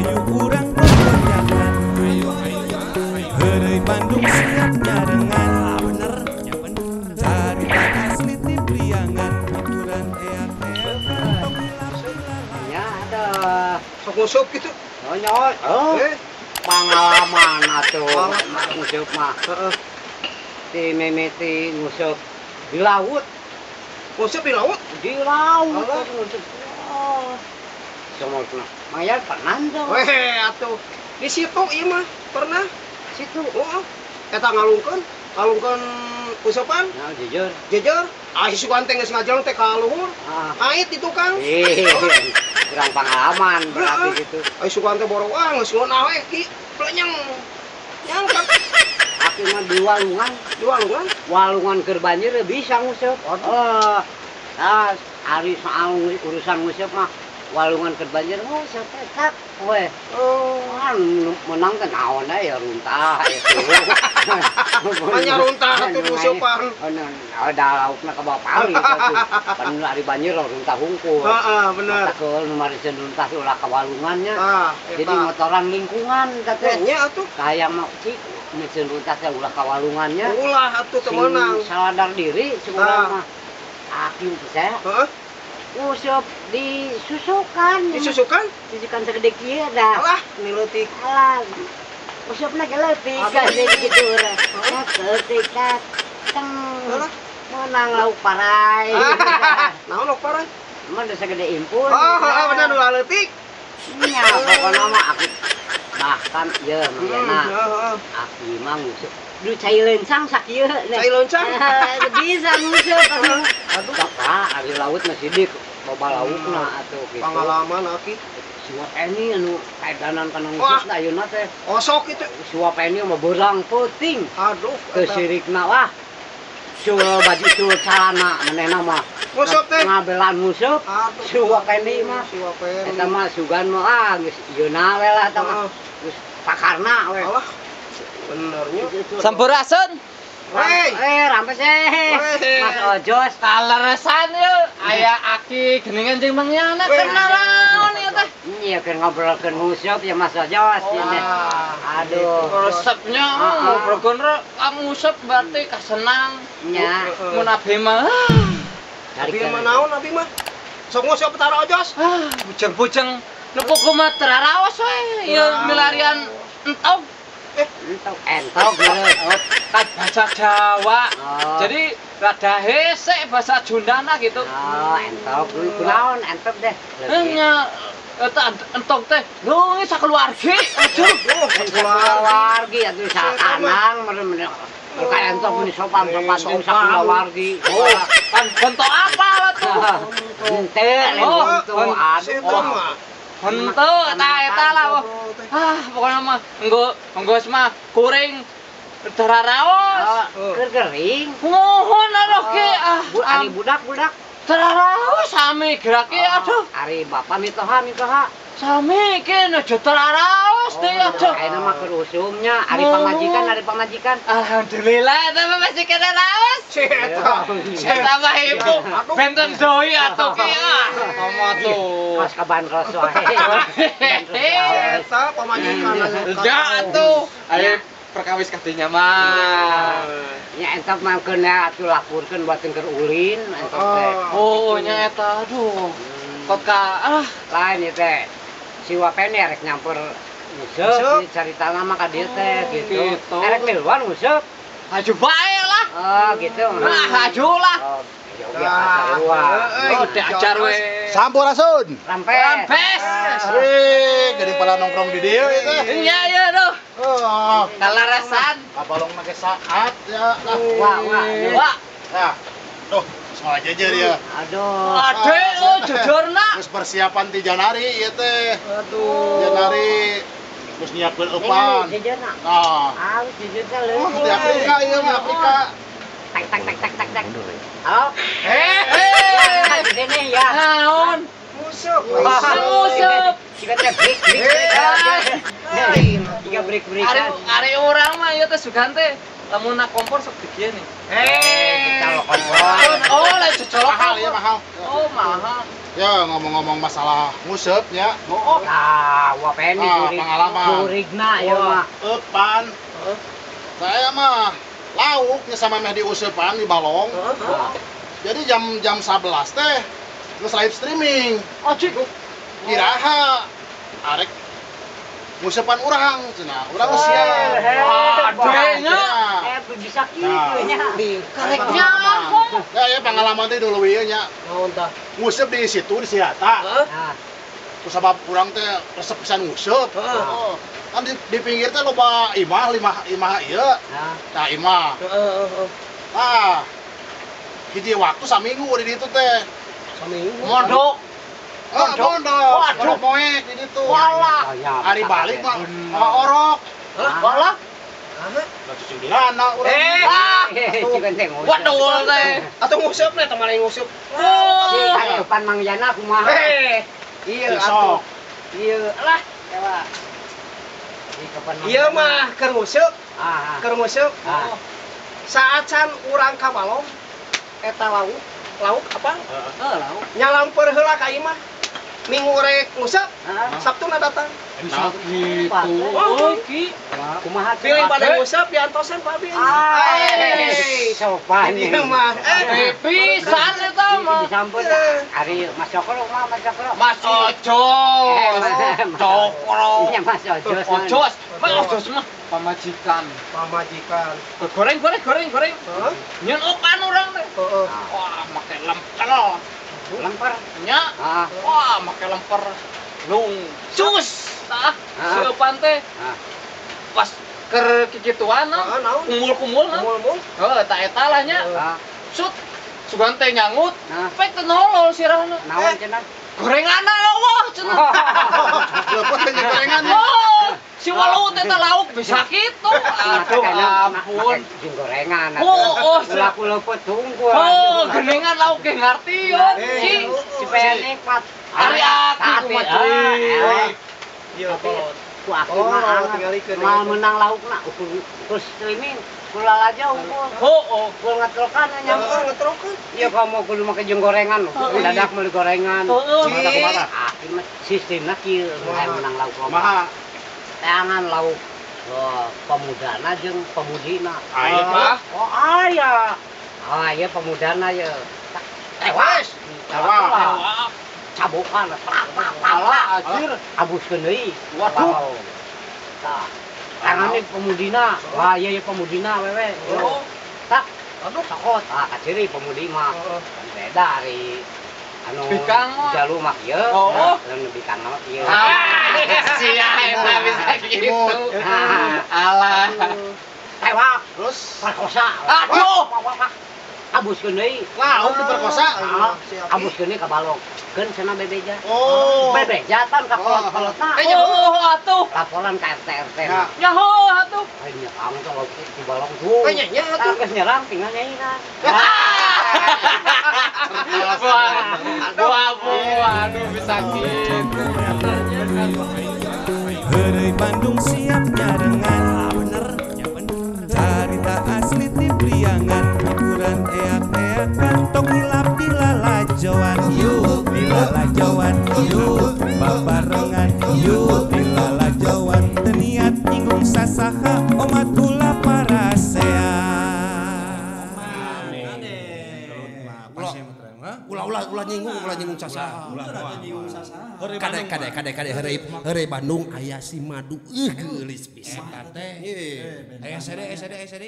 Hayu urang gogojakan. Heureuy Bandung siap nyarengan. Bener, ya bener. Carita asli ti Priangan, hiburan eak-eakan tong hilap dilalap. Ya aduh. Sok nguseup gitu. Oh, nyoy. Oh. Pengalaman atuh nguseup mah. Heeh. Ti mimiti nguseup di laut. Nguseup di laut? Di laut nguseup. Oh. Semua pernah. Mang Yan pernah dong. Weh, atuh. Di situ ieu mah pernah. Situ. Heeh. Eta ngalungkeun useupan. Nah, jujur. Jejer. Ah, sugan teh geus ngajeleng teh ka luhur. Ah. Ait di tukang. Ih, kurang pengalaman berarti gitu. Ai sugan teh borong ah geus ngeunah we ki plenyeng. Nyangkut. Aki mah di walungan, Di walungan. Walungan keur banjir bisa nguseup. Oh. Nah, ari soal urusan nguseup mah walungan keur banjir nguseup eta we. Oh. Kan menang teh naon ya runtah itu. Hanya runtah atuh nguseupan. Ada laukna ka bawah pali atuh. Pan ari banjir runtah hungkul. Heeh, bener. Mata keul nu mariseun runtah teh ulah ka walungannya. Ah, Jadi motoran lingkungan teh. Nya atuh. Kahayang mah cik miceun runtah teh ulah ka walungannya. Ulah atuh teu meunang. Sing sadar diri si urang mah. Aki saya Heeh. nguseup di susukan. Disusukan? Susukan segede kieu dah. Alah, ni leutik. Alah. Usupna ge leutik kan jadi gitu urang. Leutik tah. Teng. Alah. Menang lauk parai. Naon lauk parai? Emang udah segede impun. Oh, heeh bener ulah leutik. Nya pokona mah aku bahkan ieu Mang Yana. Heeh. Aki mah nguseup. Du cai leuncang sakieu. Cai leuncang? Bisa nguseup. Aduh. Bapak ari laut mah sidik loba laukna atuh gitu. Pengalaman aki. Siwa Peni anu kaedanan kana nguseup teh ayeuna teh. Osok itu. Siwa Peni mah beurang peuting. Aduh, Teu sirikna wah. Sul baju sul calana manehna mah. Nguseup teh. Ngabelan nguseup. Aduh. Siwa Peni mah. Siwa Peni. Eta mah sugan mah ah geus ieuna we lah eta mah. Geus pakarna we. Alah. Benernya. Sampurasun. Wey. Rampes eh. Mas Ojos. Kaleresan yeuh aya aki geuningan jeung Mang Yana Weh. keur naraon ieu teh. Iya keur ngobrolkeun nguseup ya Mas Ojos. Aduh. Resepnya ngobrolkeun nguseup berarti kasenang. Nya. Mun abi mah Abi mah naon abi mah? Sok nguseup tara Ojos. ah bujeng-bujeng nu kumaha teraraos we ieu milarian entog. Entok entok gitu. Kan bahasa Jawa. Oh. Jadi rada hese bahasa Jundana gitu. Oh, entok. Kunaon entok deh. Nya eta entog teh leungit sakeluarga. Aduh. Sakeluarga atuh sakanang meureun ka entok meni sopan-sopan jeung sakulawargi. Oh, kan bentuk apa lah tuh? Henteu lain Oh, bentuk. Aduh. Aduh. Henteu eta eta lah. Ah, pokoknya mah enggo mah kuring teraraos. Oh, keur gering. Mohon aduh ke ah. Ari budak-budak teraraos sami gerake aduh. Ari bapak mitoha mitoha. Sami ke nu teraraos teh aduh. Ayeuna mah keur usumnya ari pamajikan ari pamajikan. Alhamdulillah eta mah masih kena raos. Si eta. Eta mah ibu benten doi atuh ki ah. Komo tuh. Pas ka bandros wae. Eta pamajikan. Ya atuh. Ayo perkawis kadinya mah. Nya entok mah keuna atuh laporkeun buat keur ulin entok teh. Oh, nya eta aduh. Kot ka ah lain ieu teh. Siwa Peni rek nyampur nguseup caritana mah ka dieu teh gitu. Erek miluan nguseup. Haju bae lah. Oh, gitu. Nah, haju lah. Oh, ya Oh, diajar we. Sampurasun. Rampes. Rampes. Wih, geuning pada nongkrong di dieu ieu teh. Nya ieu duh. Oh, Kaleresan. kabalong make saat ya lah. Wah, wah. Wah. Nah, duh, semua jejer ya. Aduh. Ade lu jujurna. Terus persiapan ti Janari ieu teh. Aduh. Janari terus nyiapkeun eupan. Jejerna. Nah. Halus jejerna Oh, leutik. di Afrika ieu mah Afrika. Tak tak tak tak tak tak. Halo. Eh, Di sini ya. Naon? Nguseup. Nguseup. Jika teh break break. Lain. Jika break break. Ari ari urang mah ieu teh sugan teh lamun na kompor sok digieu nih. Kalau kompor. Oh, lain cocolok. Mahal ya mahal. Oh, mahal. Ya ngomong-ngomong masalah nguseup nya. Oh, ah, wah peni pengalaman. Jurigna ieu mah. Eupan. Saya mah lauknya sama meh diuseupan di balong. Jadi jam 11 teh geus live streaming. Oh, cik. Iraha arek nguseupan urang cenah. Urang geus siap. Waduh nya. Bisa kitu nya. Kareknya. Ya ya pengalaman teh dulu ieu nya. Naon tah? Nguseup di situ di Sirata. Heeh. Terus sabab urang teh resep pisan nguseup. Heeh. Kan di pinggir teh loba imah, imah ieu. Nah, imah. Heeh. Tah. Hiji waktu saminggu di ditu teh. Saminggu. Mondok. Mondok. Waduh, moek di ditu. Walah. Ari balik mah orok. Walah. Lah cuci dirana urang. Waduh teh. Atuh nguseup teh teh nguseup. Oh. Depan Mang Yana kumaha? Iya atuh. Iya lah, ewa. Ieu mah keur nguseup. Keur nguseup. Saat can urang ka balong eta lauk, lauk apa? Heeh, lauk. Nyalamper heula ka imah. Minggu rek nguseup, Sabtuna datang. Bisa gitu. Oh, ki. Kumaha pilih pada nguseup diantosan Pak Bin. Sopan. Ieu mah. Pisan eta mah. Disampun ari Mas Cokro mah Mas Cokro. Mas Ojo. Cokro. Iya Mas Ojo. Ojos. Mas Ojos mah pamajikan. Pamajikan. Goreng. Heeh. Nyeun opan urang teh. Heeh. Wah, make lemper. Lemper. Nya. Wah, make lemper. Lung. Cus. Tah, seupan teh. Pas keur kikituan kumul-kumul. Kumul-kumul. Heuh, ta eta lah nya. Sut. Sugan teh nyangut. Pek teh nolol sirahna. Naon cenah? Gorenganna eueuh cenah. Leupet teh gorengan. Oh, si walau teh lauk bisa kitu. Aduh, ampun. Jeung gorengan. Oh, laku leupet tunggu. Oh, geningan lauk ge ngarti yo. Si supaya nikmat. Ari aki kumaha. Iya, ku aki mah mal menang laukna ukur streaming kula aja unggul. Heeh, kul ngetrokan nya. Ngetrokan. Iya kamu kudu make jeung gorengan lho. Dadak meuli gorengan. Heeh. Aki mah sistemna kieu hayang menang lauk loba. Kumaha? Teangan lauk pemudana jeung pemudina. Aya tah? Oh, aya. Ah, ieu pemudana ye. Tewas. Tewas. Cabokan plak plak plak anjir abuskeun deui. Waduh. Tah. Tangane pemudina. Wah, ieu ieu pemudina wewe. Tak. Aduh, sakot. Ah, kaciri pemudi mah. Kan beda ari anu jalu mah ieu. Lamun bikang mah ieu. Ah, sia eta bisa kitu. Alah. Tewak terus perkosa. Aduh. Abuskeun deui. Lauk diperkosa. Abuskeun deui ka balong. Keun cenah bebeja. Oh. Bebeja tan ka kolot-kolotna. Oh, atuh. Laporan ka RT RT. Nyaho atuh. Ai nyerang teh lauk di balong tuh. Nya nya atuh. Geus nyerang tinggal nyairan. Wah, aduh bisa kitu. Heureuy Bandung siap nyarengan. Bener. Carita asli ti Priangan. Hiburan eak-eakan tong hilap di lalajoan. Yuk di lalajoan, yuk babarengan, yuk di lalajoan. Teu niat nyinggung sasaha omat ulah parasea. Ulah nyinggung sasaha. Kade heureuy Bandung aya si madu geulis pisan teh. Aya sede.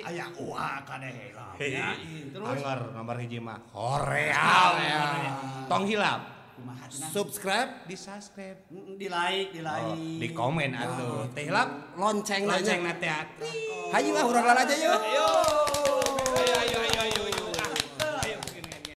Aya uah kade heula. Terus nomor hiji mah hoream. Tong hilap. Subscribe, di subscribe, di like, di komen atuh. Teh hilap lonceng na teh. Hayu lah urang lalaja yuk. Ayo.